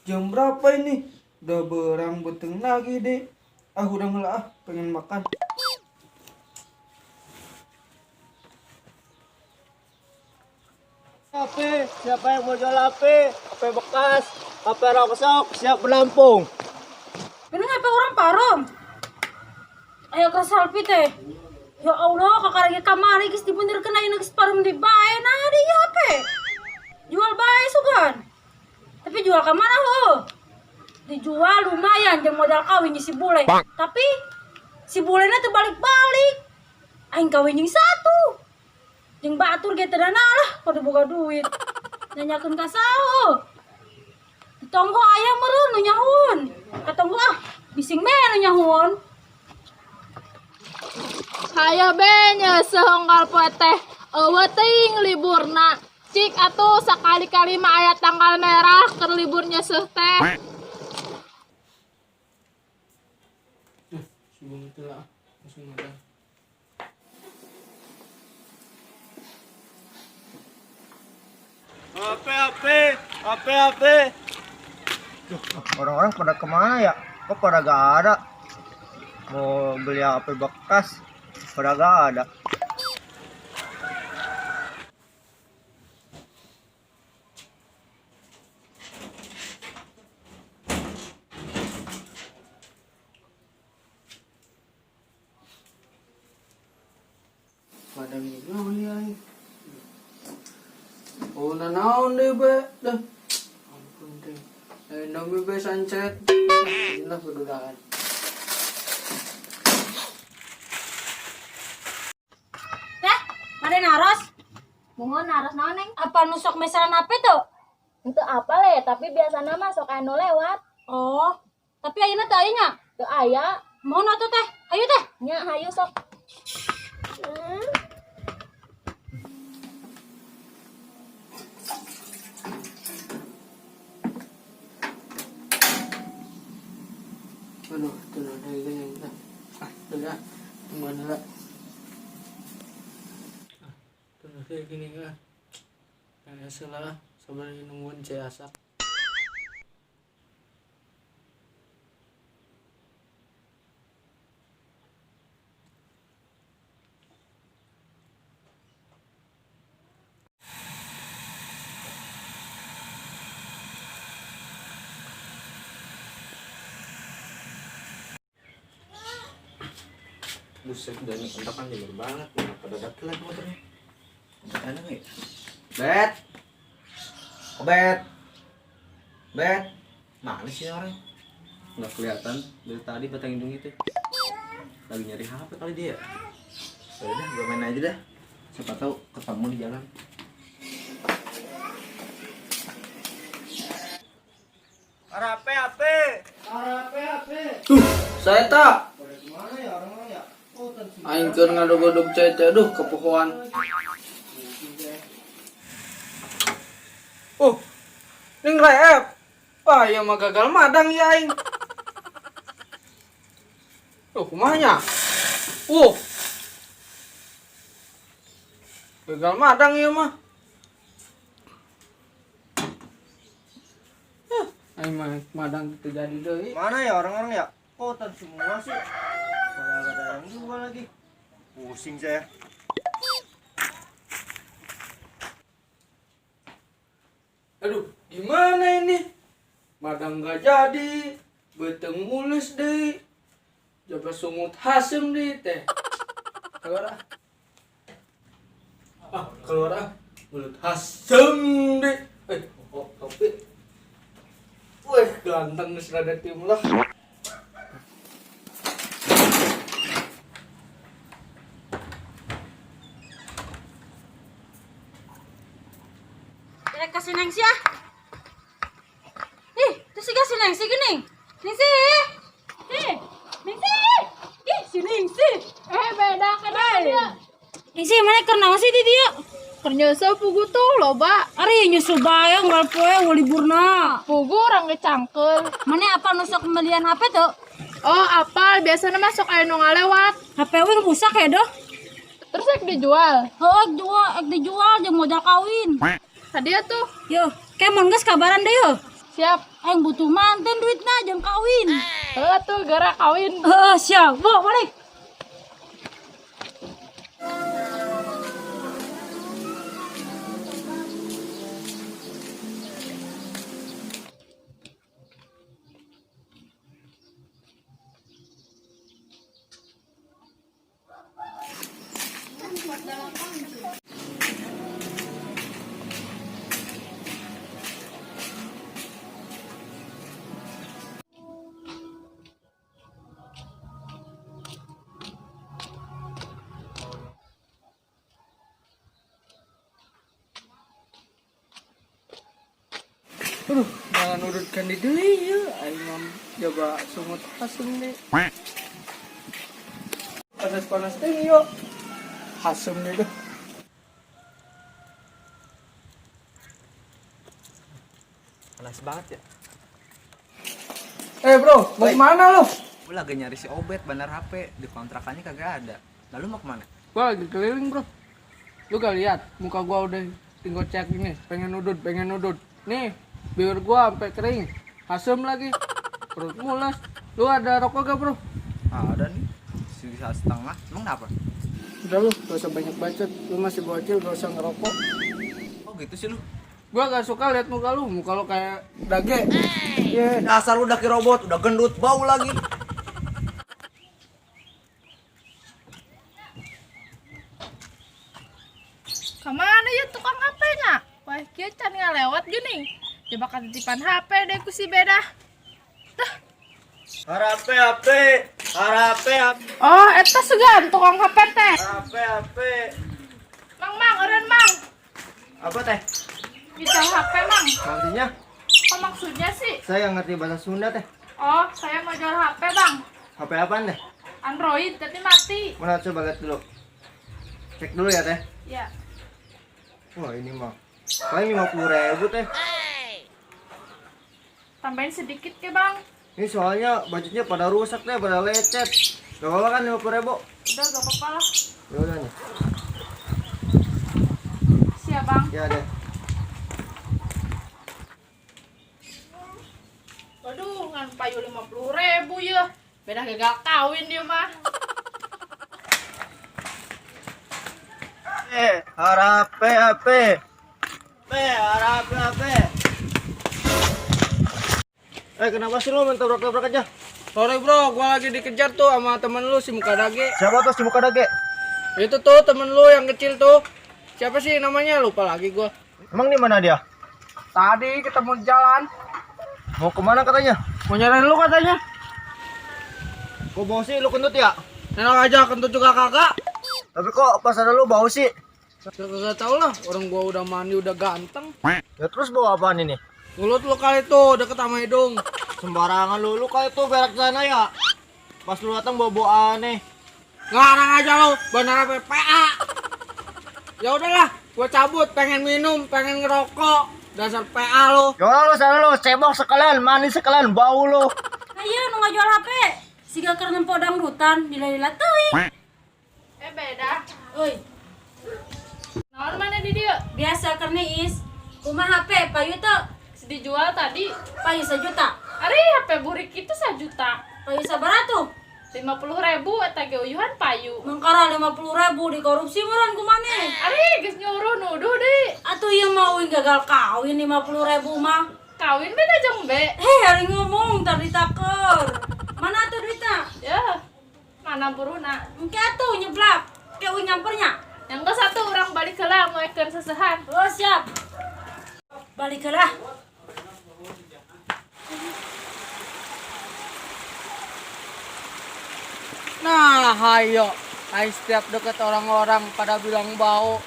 Jam berapa ini? Udah berang beteng lagi deh. Ah, udah ngelah ah, pengen makan. HP, siapa yang mau jual HP? HP bekas, HP rongsok, siap menampung. Ini ngapa orang parom? Ayo ke selfie teh. Ya Allah, kakak lagi kamari geus dibenerkeun ayeuna geus parom di bae. Nah, di ieu HP. Jual bae sugan. Tapi jual ka mana heuh? Dijual lumayan jeung modal kawin si bule. Tapi si bulena teu balik-balik. Aing kawin jeung satu. Jeung batur ge teu dana lah, kudu boga duit. Nanyakeun ka saha? Tonggo aya meureun nu nyahueun. Katonggo ah, bising me nu nyahueun. Hayo be nyeuseuh unggal poe teh. Eueuh teuing liburna. Cik atuh sakali-kali mah aya tanggal merah keur libur nyeuseuh teh. Sebelum itu lah, langsung makan. HP, HP, HP, HP. Duh, orang-orang pada kemana ya? Kok pada gak ada? Mau beli HP bekas, pada gak ada. Padang juga beli aing. Oh, nanaon deh, be. Dah. Ampun deh. Indomie be sancet. Inilah kedudahan. Teh, mana naros? Mohon naros naon neng? Apa nu sok meseran HP tuh? Henteu apal ya, tapi biasana mah sok anu lewat. Oh, tapi ayeuna teu aya nya. Teu aya. Mohon atuh teh. Hayu teh. Nya hayu sok. Aduh, itu udah ini yang ah, udah. Tungguan lah. Ah, tuh kayak gini ah. Kayak salah, sabar nungguin cek asak. Buset, dan ini kontakan jemur banget. Kenapa dadak lagi motornya? Ada nggak ya? Bet, oh, Bet, Bet, mana sih orang? Nggak kelihatan dari tadi batang hidung itu. Lagi nyari HP kali dia. Ya udah, gue main aja dah. Siapa tahu ketemu di jalan. HP, HP. HP, HP. Saya tak. Pada kemana ya orang-orang ya? Oh, Aing keur ngadog-godog cece, aduh kepohoan. Oh, ning reep. Wah, ya mah gagal madang ya aing. Oh, kumaha nya? Gagal madang ya mah. Aing mah madang teu jadi deui. Mana ya orang-orang ya? Oh, tan semua sih. Pada gak ada yang jual lagi. Pusing saya. Aduh, gimana ini? Madang gak jadi, beteng mulus deh. Coba sungut hasem deh teh. Keluar ah. Ah, keluar ah. Mulut hasem deh. Oh, tapi. Wih, ganteng geus rada tim lah. Rek ka si Nengsi ah. Ih, terus siga si Nengsi geuning. Nengsi. Ih, Nengsi. Ih, si Nengsi. Beda kenapa dia? Nengsi, mana keur naon sih di dieu? Keur nyeuseuh pugu tuh loba. Ari nyusul bae unggal poe liburna. Pugu urang ge cangkeul. Mana apa nu sok pembelian HP tuh? Oh, apal biasana mah sok aya nu ngalewat. HP wing rusak ya doh. Terus rek dijual. Heeh, jual, ek dijual jeung modal kawin. Hadiah tuh. Yo, kayak mun geus kabaran deh yo. Siap. Aing butuh manten duitna jang kawin. Heuh tuh gara kawin. Heeh, siap. Bo, balik. Aduh, jangan urutkan di deui ya. Aing mah coba sungut hasem deh. Panas-panas teh yuk. Hasem deh tuh. Panas banget ya. Eh bro, mau kemana lu? Gue lagi nyari si Obet bandar HP di kontrakannya kagak ada. Lalu mau kemana? Gua lagi keliling bro. Lu gak lihat muka gua udah tinggal cek ini, pengen nudut, pengen nudut. Nih, bibir gua sampai kering, hasem lagi, perut mules. Lu ada rokok gak bro? Ada nih, sisa setengah. Emang kenapa? Udah lu, gak usah banyak bacot. Lu masih bocil, gak usah ngerokok. Oh gitu sih lu. Gua gak suka lihat muka lu kayak dage. Iya. Dasar lu udah kayak robot, udah gendut, bau lagi. Kemana ya tukang HP-nya? Wah, kieu can ngalewat gini. Coba titipan HP deh ku si beda. HP HP HP HP Oh, eta sugan tukang HP teh. HP HP. Mang, mang, eureun mang. Apa teh? Bisa HP mang. Maksudnya? Apa maksudnya sih? Saya nggak ngerti bahasa Sunda teh. Oh, saya mau jual HP bang. HP apaan teh? Android tapi mati. Mana coba lihat dulu. Cek dulu ya teh. Ya. Wah ini mah paling 50.000 teh. Tambahin sedikit ke bang. Ini soalnya bajunya pada rusak deh, pada lecet. Gak apa-apa kan 50.000? Udah gak apa-apa lah. Ya udah nih. Siap bang. Ya deh. Waduh, ngan payu 50.000 ya. Beda gagal kawin dia mah. HP HP. P HP HP. Kenapa sih lo main tabrak-tabrak aja? Sorry bro, gua lagi dikejar tuh sama temen lu si muka dage. Siapa tuh si muka dage? Itu tuh temen lu yang kecil tuh. Siapa sih namanya? Lupa lagi gua. Emang di mana dia? Tadi ketemu di jalan. Mau kemana katanya? Mau nyariin lu katanya. Kok bau sih lu kentut ya? Enak aja kentut juga kagak. Tapi kok pas ada lu bau sih? Gak tau lah, orang gua udah mandi udah ganteng. Ya terus bau apaan ini? Mulut lu kali tuh deket sama hidung. Sembarangan lu, lu kayak tuh berak sana ya. Pas lu datang bau-bau aneh. Ngarang aja lu, bandara PPA. Ya udahlah, gua cabut, pengen minum, pengen ngerokok. Dasar PA lu. Ya lu sana lu, cebok sekalian, mandi sekalian, bau lu. Ayo nu ngajual HP. Siga keur nempo dangdutan, dilila teuing. Beda. Euy, Naon mana di dia? biasa keur niis. Kumaha HP payu teu? Dijual tadi. Payu sejuta. Ari HP burik itu 1 juta. Payu sabaraha tuh? 50.000 eta ge uyuhan payu. Mangkara 50.000 dikorupsi meureun ku maneh. Ari geus nyuruh nuduh deui. Atuh ieu mah uing gagal kawin 50.000 mah. Kawin beda jeung be. Heh, hari ngomong tadi taker. Mana tuh duitnya? Ya. Mana buruhna? Engke atuh nyeblak. Ke uing nyampernya. Yang ke satu orang balik heula moekeun sesehan. Oh, siap. Balik lah. Nah, hayo. Aing setiap deket orang-orang pada bilang bau.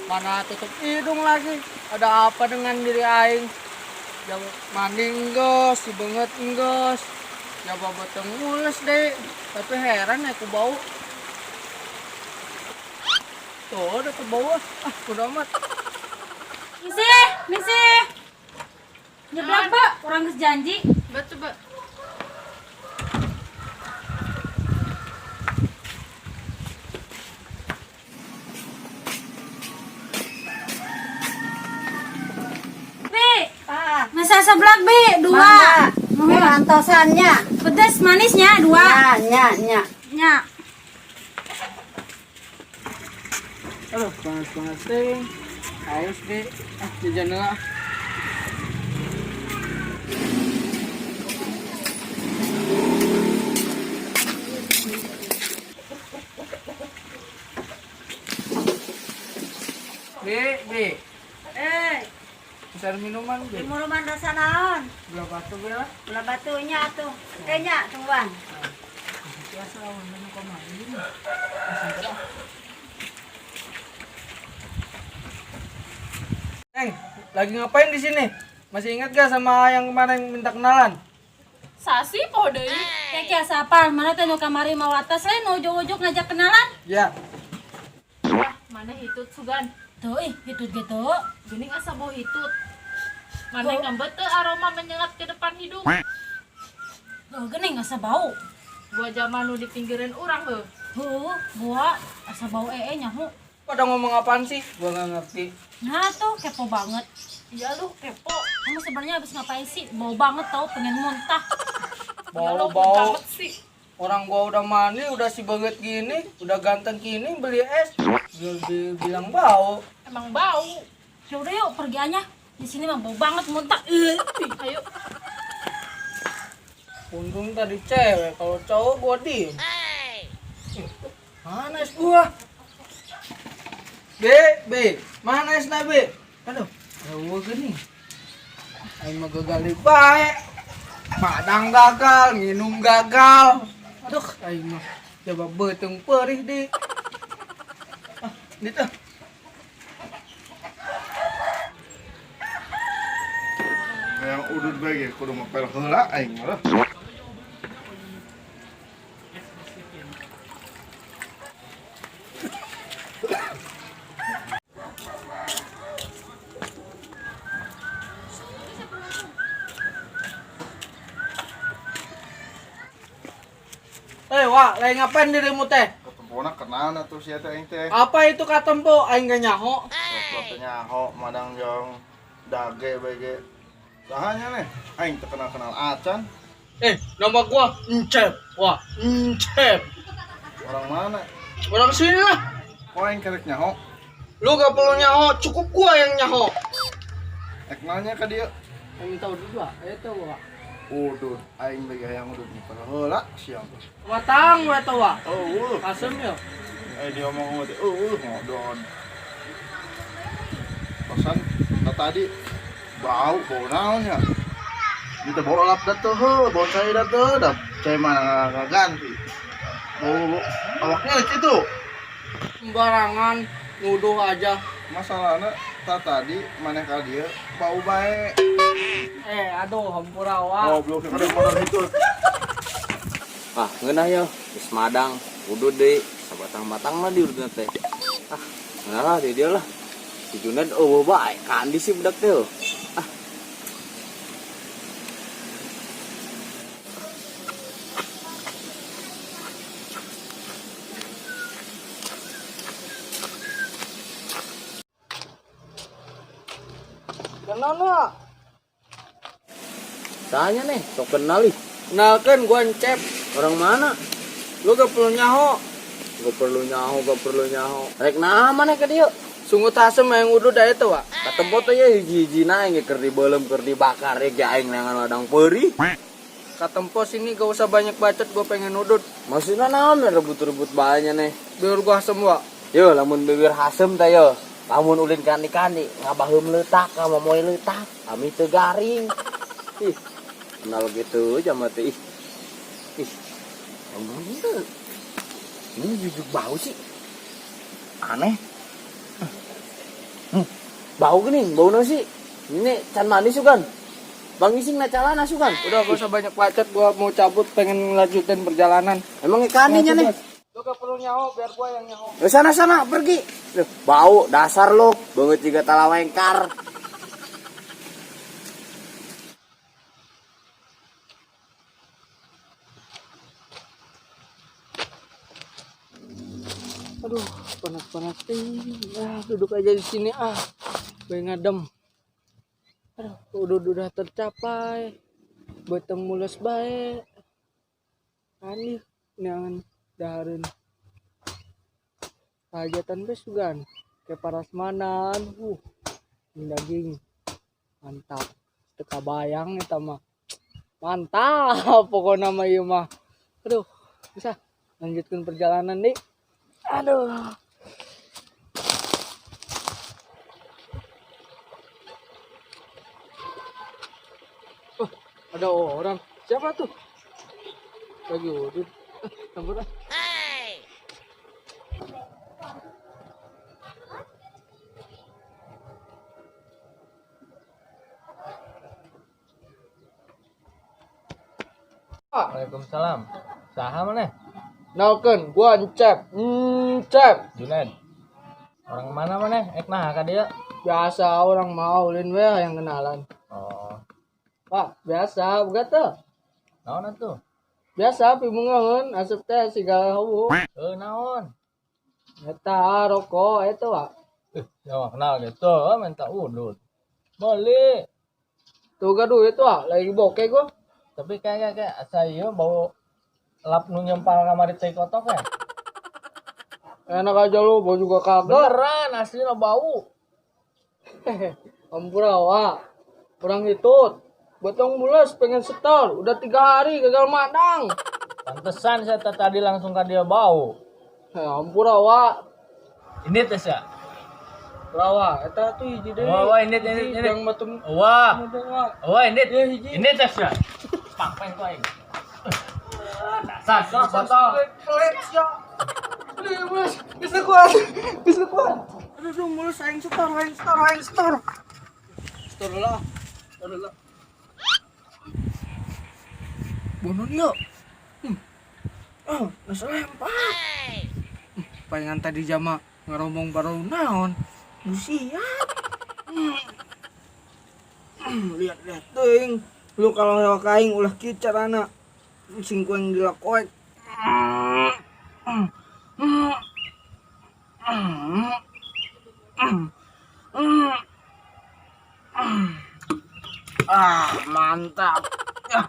Mana tutup hidung lagi. Ada apa dengan diri aing? Ya mandi enggeus, si banget enggeus. Ya beteng mules deh. Tapi heran ya aku bau. Tuh, udah ke bawah. Ah, udah amat. Misi, misi. Nyeblak, Pak. Urang geus janji. Coba coba. Pi, masa Seblak Bi, dua. Mangga. Antosannya. Pedes manisnya dua. Ya, nya, nya. Nya. Aduh, panas-panas ting. Haus deh. Ah, jajan lah. Bi, Bi. Eh, Pesan minuman, Bi. minuman rasa naon? Gula batu, Bi lah. Gula batunya tuh. Kayaknya tungguan. Neng, lagi ngapain di sini? Masih ingat gak sama yang kemarin minta kenalan? Sasi poho deui. Teh kia sapal, mana teh nu kamari mau atas lain ujug-ujug ngajak kenalan. Ya. Mana hitut sugan? Tuh ih, hitut gitu. Geuning asa bau hitut. Mana ngambet teu aroma menyengat ke depan hidung. Tuh geuning asa bau. Gua zaman nu di pinggiran urang heuh. Heuh, gua asa bau ee nyaho. Pada ngomong apaan sih? Gua gak ngerti. Nah tuh kepo banget. Iya lu kepo. Kamu sebenarnya habis ngapain sih? Bau banget tau, pengen muntah. Ya lu Bau-bau. banget sih. Orang gua udah mandi, udah si banget gini, udah ganteng gini, beli es. Dia bilang bau. Emang bau. Ya udah yuk pergi aja. Di sini mah bau banget muntah. Ayo. Untung tadi cewek, kalau cowok gua diem. Mana es gua? B, B, mana es na B? Aduh, jauh gini. Aing mah gagal di bae. Madang gagal, minum gagal. Aduh, aing mah coba beuteung perih di. Ah, dit ah. Yang udut bae ge kudu ngepel heula aing mah. Eh, Wak, lagi ngapain dirimu teh? Ketempona kenal atuh sia teh aing teh. Apa itu katempo? Aing gak nyaho. Goblok teh nyaho madang jong dage bae ge. Sahanya nih, aing teu kenal-kenal acan. Eh, nama gua Encep. Wah, Encep. Orang mana? Orang sini lah. Kok aing kerek nyaho? Lu gak perlu nyaho, cukup gua yang nyaho. Ek nanya ka dieu. Aing minta udut gua, ayo tuh gua. Udut, aing bae hayang udut ngepel heula siang. Watang we tuh, Wak. Eueuh. Asem ya. Eh dia omong teh eueuh ngodon. Pesan tadi bau bau naonnya. Kita bau lap dah tuh, bau cai dah tuh, dah cai mana nggak ganti. Bau awaknya gitu. Sembarangan nuduh aja. Masalahnya tak tadi mana ka dia bau bae. Eh, aduh, hampura Wak. Goblok ada motor itu. Ah, ngeunah yo, geus madang, udud deui, sabatang-batang mah diudutna teh. Ah, ngeunah lah di dieu lah. Si Juned eueuh bae, kandi sih budak teh. Ah. Kenal Wak. Tanya nih, sok kenal ih. Kenalkan gua Encep. Orang mana? Lu gak perlu nyaho. Gak perlu nyaho, gak perlu nyaho. Rek naha maneh ka dieu? Sungut asem yang udut dah itu, Wak. Katempo teh ye hiji-hijina aing ge keur dibeuleum, keur dibakar ye ge aing neangan ladang peurih. Katempo sini gak usah banyak bacot, gua pengen udut. Maksudna naon rebut-rebut bae nya nih? Biar gua asem, Wak. Yo, lamun bibir hasem teh yo. Lamun ulin kandi-kandi ngabaheum leutak, ngamomoy leutak, ami teu garing. Ih, kenal gitu aja mah teh. Ih. Ih. Ngomong gitu. Ini jujuk bau sih. Aneh. Bau gini, bau nasi. Ini can mandi sugan. Bang Ising na calana sugan. Udah gak usah banyak bacot, gua mau cabut pengen lanjutin perjalanan. Emang ikannya nih. Lu gak perlu nyaho, biar gua yang nyaho. Ke sana sana pergi. Duh, bau dasar lo, banget juga talawengkar. Aduh, panas-panas ting. Ah, duduk aja di sini ah. Gue ngadem. Aduh, udah tercapai. Beuteung mules bae. Aneh neangan dahareun. Hajatan we sugan. Ke parasmanan. Daging. Mantap. Teu kabayang eta mah. Mantap pokokna mah ieu mah. Aduh, bisa lanjutkan perjalanan nih. Aduh. Oh, ada orang. Siapa tuh? Lagi wudhu. Campur ah. Waalaikumsalam. Saha maneh? Nalkeun, gua Encep. Encep. Junaid. Orang mana maneh? Ek nah ka dieu. Biasa orang mau ulin we yang kenalan. Oh, Pak, biasa boga teu? naon atuh? Biasa pimungaheun asup teh siga hawu. Heuh naon? Eta rokok eta, Pak. Nyawa kenal gitu, minta udut. Beli. Tuh ga duit, Pak. Lagi bokeh gua. Tapi kayak kayak asa ieu bau lap nu nyempal kamari teh kotok ya. Enak aja lu, bau juga kagak. Beneran aslinya bau. Ampura, Wak. Orang hitut. Betong mules pengen setor. Udah 3 hari gagal madang. Pantesan saya tadi langsung ka dia bau. Ampura, Wak. Ini teh sia. Rawa, eta tuh hiji deui. Wah, wah, ini. Yang matum. Wah. Wah. Wah, ini. Iya, hiji. Ini teh sia. Pangpeng ku aing. Dasar sok botol. Pelit sia. Aduh, mulus. Bisa kuat. Bisa kuat. Aduh, aduh, mulus aing setor, aing setor, aing setor. Setor lah. Setor lah. Bonon yuk. Oh, nasi lempar. Palingan tadi jama ngaromong baru naon. Busiat. Lihat-lihat teuing. Lu kalau lewat kaing ulah kieu carana. Sing ku yang dilakoek. Ah, mantap. Ya,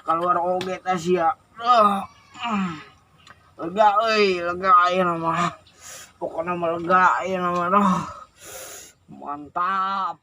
keluar oge teh sia. Lega euy, lega ayeuna mah. Pokona mah lega ayeuna mah. Mantap.